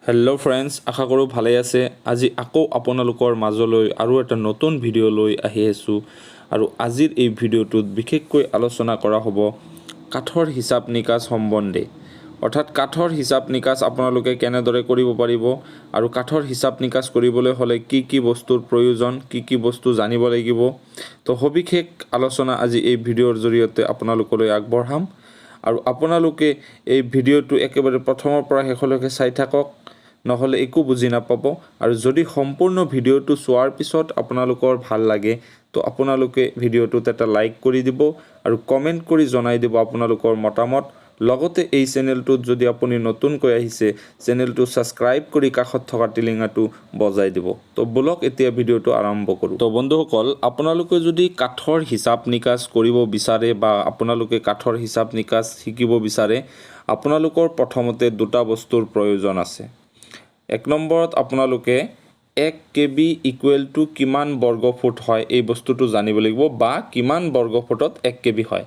Hello' friends, আশা কৰোঁ ভালেই আছে। আজি আকৌ আপোনালোকৰ মাজলৈ আৰু এটা নতুন ভিডিঅ' লৈ আহি আছোঁ আৰু আজিৰ এই ভিডিঅ'টোত বিশেষকৈ আলোচনা কৰা হ'ব কাঠৰ হিচাপ নিকাচ সম্বন্ধে। অৰ্থাৎ কাঠৰ হিচাপ নিকাচ আপোনালোকে কেনেদৰে কৰিব পাৰিব আৰু কাঠৰ হিচাপ নিকাচ কৰিবলৈ হ'লে কি কি বস্তুৰ প্ৰয়োজন, কি কি বস্তু জানিব লাগিব, তো সবিশেষ আলোচনা আজি এই ভিডিঅ'ৰ জৰিয়তে আপোনালোকলৈ আগবঢ়াম। আৰু আপোনালোকে এই ভিডিঅ'টো একেবাৰে প্ৰথমৰ পৰা শেষলৈকে চাই থাকক, নহ'লে একো বুজি নাপাব। আৰু যদি সম্পূৰ্ণ ভিডিঅ'টো চোৱাৰ পিছত আপোনালোকৰ ভাল লাগে, তো আপোনালোকে ভিডিঅ'টোত এটা লাইক কৰি দিব আৰু কমেণ্ট কৰি জনাই দিব আপোনালোকৰ মতামত। লগতে এই চেনেলটোত যদি আপুনি নতুনকৈ আহিছে, চেনেলটো ছাবস্ক্ৰাইব কৰি কাষত থকা টিলিঙাটো বজাই দিব। তো ব'লক, এতিয়া ভিডিঅ'টো আৰম্ভ কৰোঁ। তো বন্ধুসকল, আপোনালোকে যদি কাঠৰ হিচাপ নিকাচ কৰিব বিচাৰে বা আপোনালোকে কাঠৰ হিচাপ নিকাচ শিকিব বিচাৰে, আপোনালোকৰ প্ৰথমতে দুটা বস্তুৰ প্ৰয়োজন আছে। এক নম্বৰত আপোনালোকে 1 কেবি ইকুৱেল টু কিমান বৰ্গফুট হয়, এই বস্তুটো জানিব লাগিব বা কিমান বৰ্গফুটত 1 কেবি হয়,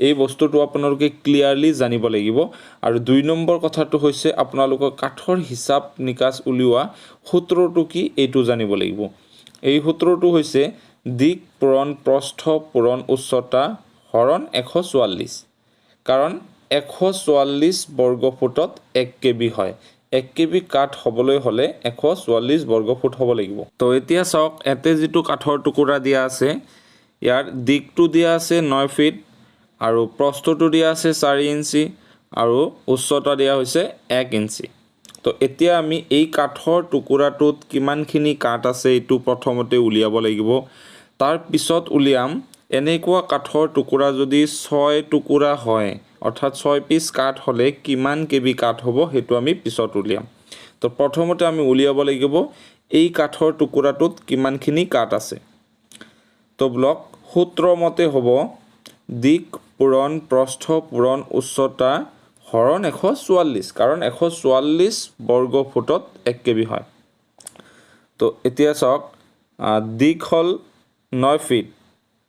এই বস্তুটো আপোনালোকে ক্লিয়াৰলি জানিব লাগিব। আৰু 2 নম্বৰ কথাটো হৈছে আপোনালোকৰ কাঠৰ হিচাপ নিকাচ উলিওৱা সূত্ৰটো কি, এইটো জানিব লাগিব। এই সূত্ৰটো হৈছে দীঘ পূৰণ প্ৰস্থ পূৰণ উচ্চতা হৰণ 144। কাৰণ 144 বৰ্গফুটত 1 কেবি হয়। 1 কেবি কাঠ হ'বলৈ হ'লে 144 বৰ্গফুট হ'ব লাগিব। তো এতিয়া চাওক, ইয়াতে যিটো কাঠৰ টুকুৰা দিয়া আছে, ইয়াৰ দীঘটো দিয়া আছে 9 ফিট আৰু প্ৰস্থটো দিয়া আছে 4 ইঞ্চি আৰু উচ্চতা দিয়া হৈছে 1 ইঞ্চি। তো এতিয়া আমি এই কাঠৰ টুকুৰাটোত কিমানখিনি কাঠ আছে, এইটো প্ৰথমতে উলিয়াব লাগিব। তাৰ পিছত উলিয়াম এনেকুৱা কাঠৰ টুকুৰা যদি ছয় টুকুৰা হয়, অৰ্থাৎ 6 পিচ কাঠ হ'লে কিমান কেবি কাঠ হ'ব, সেইটো আমি পিছত উলিয়াম। তো প্ৰথমতে আমি উলিয়াব লাগিব এই কাঠৰ টুকুৰাটোত কিমানখিনি কাঠ আছে। তো ব'লক, সূত্ৰ মতে হ'ব দীঘ পূৰণ প্ৰস্থ পূৰণ উচ্চতা হৰণ 144, কাৰণ 144 বৰ্গ ফুটত 1 কেবি হয়। তো এতিয়া চাওক, দীঘ হ'ল 9 ফিট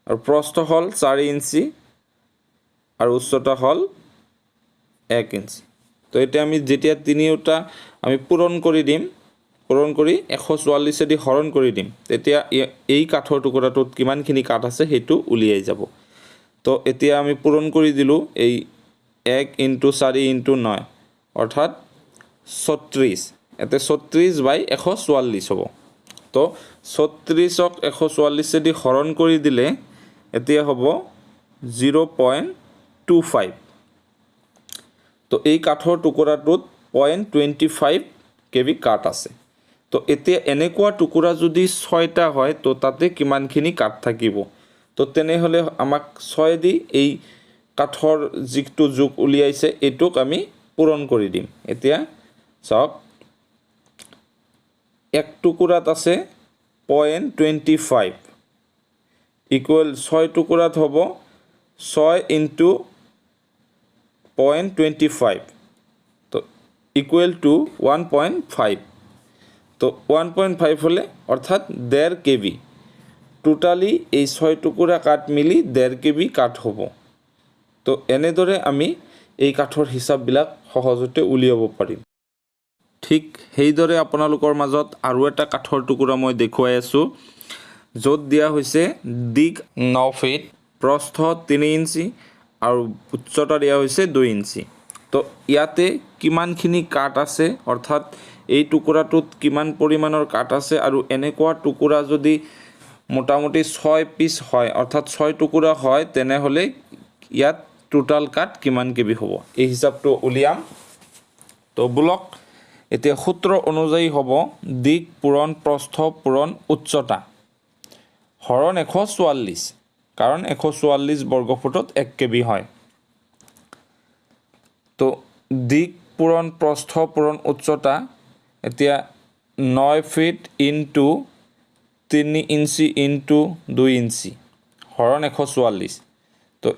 আৰু প্ৰস্থ হ'ল 4 ইঞ্চি আৰু উচ্চতা হ'ল 1 ইঞ্চি। তো এতিয়া আমি যেতিয়া তিনিওটা আমি পূৰণ কৰি দিম, পূৰণ কৰি 144-এদি হৰণ কৰি দিম, তেতিয়া এই কাঠৰ টুকুৰাটোত কিমানখিনি কাঠ আছে, সেইটো উলিয়াই যাব। তো এতিয়া আমি পূৰণ কৰি দিলোঁ। এই 1 ইনটু 4 ইনটু 9, অৰ্থাৎ 36। ইয়াতে 36 বাই 144 হ'ব। তো 36ক 144-এদি হৰণ কৰি দিলে এতিয়া হ'ব 0.25। তো এই কাঠৰ টুকুৰাটোত 0.25 কেবি কাঠ আছে। তো এতিয়া এনেকুৱা টুকুৰা যদি ছয়টা হয়, তো তাতে কিমানখিনি কাঠ থাকিব? তো তেনেহ'লে আমাক 6 দি এই কাঠৰ যিটো জোখ উলিয়াইছে, এইটোক আমি পূৰণ কৰি দিম। এতিয়া চাওক, এক টুকুৰাত আছে 0.25, ইকুৱেল ছয় টুকুৰাত হ'ব 6 ইনটু 0.25, তো ইকুৱেল টু 1.5। তো 1.5 হ'লে অৰ্থাৎ 1.5 কেবি। টোটালি এই ছয় টুকুৰা কাঠ মিলি 1.5 কেবি কাঠ হ'ব। তো এনেদৰে আমি এই কাঠৰ হিচাপবিলাক সহজতে উলিয়াব পাৰিম। ঠিক সেইদৰে আপোনালোকৰ মাজত আৰু এটা কাঠৰ টুকুৰা মই দেখুৱাই আছোঁ, য'ত দিয়া হৈছে দীঘ 9 ফিট, প্ৰস্থ 3 ইঞ্চি আৰু উচ্চতা দিয়া হৈছে 2 ইঞ্চি। তো ইয়াতে কিমানখিনি কাঠ আছে, অৰ্থাৎ এই টুকুৰাটোত কিমান পৰিমাণৰ কাঠ আছে আৰু এনেকুৱা টুকুৰা যদি মোটামুটি 6 পিচ হয়, অৰ্থাৎ ছয় টুকুৰা হয়, তেনেহ'লে ইয়াত টোটাল কাঠ কিমান কেবি হ'ব, এই হিচাপটো উলিয়াম। তো ব'লক, এতিয়া সূত্ৰ অনুযায়ী হ'ব দীঘ পূৰণ প্ৰস্থ পূৰণ উচ্চতা হৰণ 144, কাৰণ 144 বৰ্গফুটত 1 কেবি হয়। তো দীঘ পূৰণ প্ৰস্থ পূৰণ উচ্চতা, এতিয়া 9 feet into 3 inch into 2 inch হৰণ 144। তো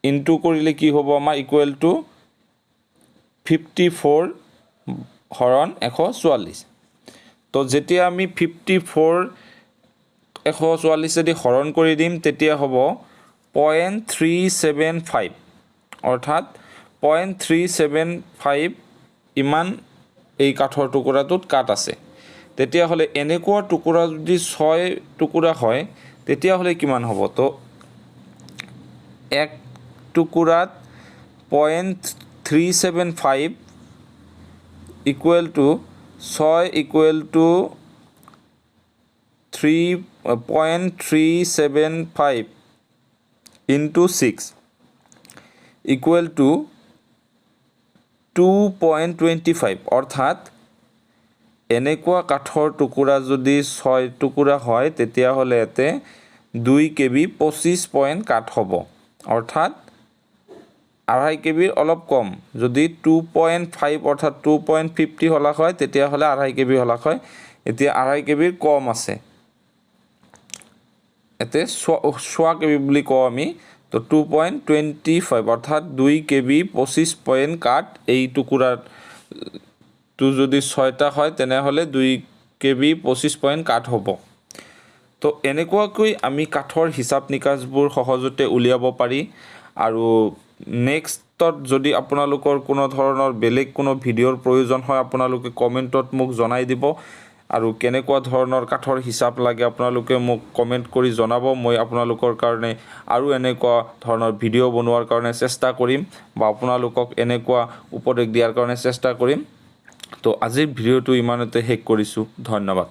ইনটু কৰিলে কি হ'ব আমাৰ? ইকুৱেল টু 54 হৰণ 144। তো যেতিয়া আমি 54 144-এদি হৰণ কৰি দিম, তেতিয়া হ'ব 0.375, অৰ্থাৎ 0.375 ইমান এই কাঠৰ টুকুৰাটোত কাঠ আছে। তেতিয়াহ'লে এনেকুৱা টুকুৰা যদি ছয় টুকুৰা হয়, তেতিয়াহ'লে কিমান হ'ব? তো এক টুকুৰাত 0.375 equal to ছয় equal to 3.375 into 6 equal to 2.25। অৰ্থাৎ এনেকুৱা কাঠৰ টুকুৰা যদি ছয় টুকুৰা হয়, তেতিয়াহ'লে ইয়াতে 2 কেবি 25 পইণ্ট কাঠ হ'ব, অৰ্থাৎ 2.5 কেবিৰ অলপ কম। যদি 2.5 অৰ্থাৎ 2.50 হলাক হয়, তেতিয়াহ'লে 2.5 কেবি হলাক হয়। এতিয়া 2.5 কেবিৰ কম আছে, ইয়াতে 1.25 কেবি বুলি কওঁ আমি। তো 2.25 অৰ্থাৎ 2 কেবি 25 পইণ্ট কাঠ এই টুকুৰাটো যদি ছয়টা হয়, তেনেহ'লে 2 কেবি 25 পইণ্ট কাঠ হ'ব। তো এনেকুৱাকৈ আমি কাঠৰ হিচাপ নিকাচবোৰ সহজতে উলিয়াব পাৰি। আৰু নেক্সটত যদি আপোনালোকৰ কোনো ধৰণৰ বেলেগ কোনো ভিডিঅ'ৰ প্ৰয়োজন হয়, আপোনালোকে কমেণ্টত মোক জনাই দিব। আৰু কেনেকুৱা ধৰণৰ কাঠৰ হিচাপ লাগে, আপোনালোকে মোক কমেণ্ট কৰি জনাব। মই আপোনালোকৰ কাৰণে আৰু এনেকুৱা ধৰণৰ ভিডিঅ' বনোৱাৰ কাৰণে চেষ্টা কৰিম বা আপোনালোকক এনেকুৱা উপদেশ দিয়াৰ কাৰণে চেষ্টা কৰিম। তো আজিৰ ভিডিঅ'টো ইমানতে শেষ কৰিছোঁ। ধন্যবাদ।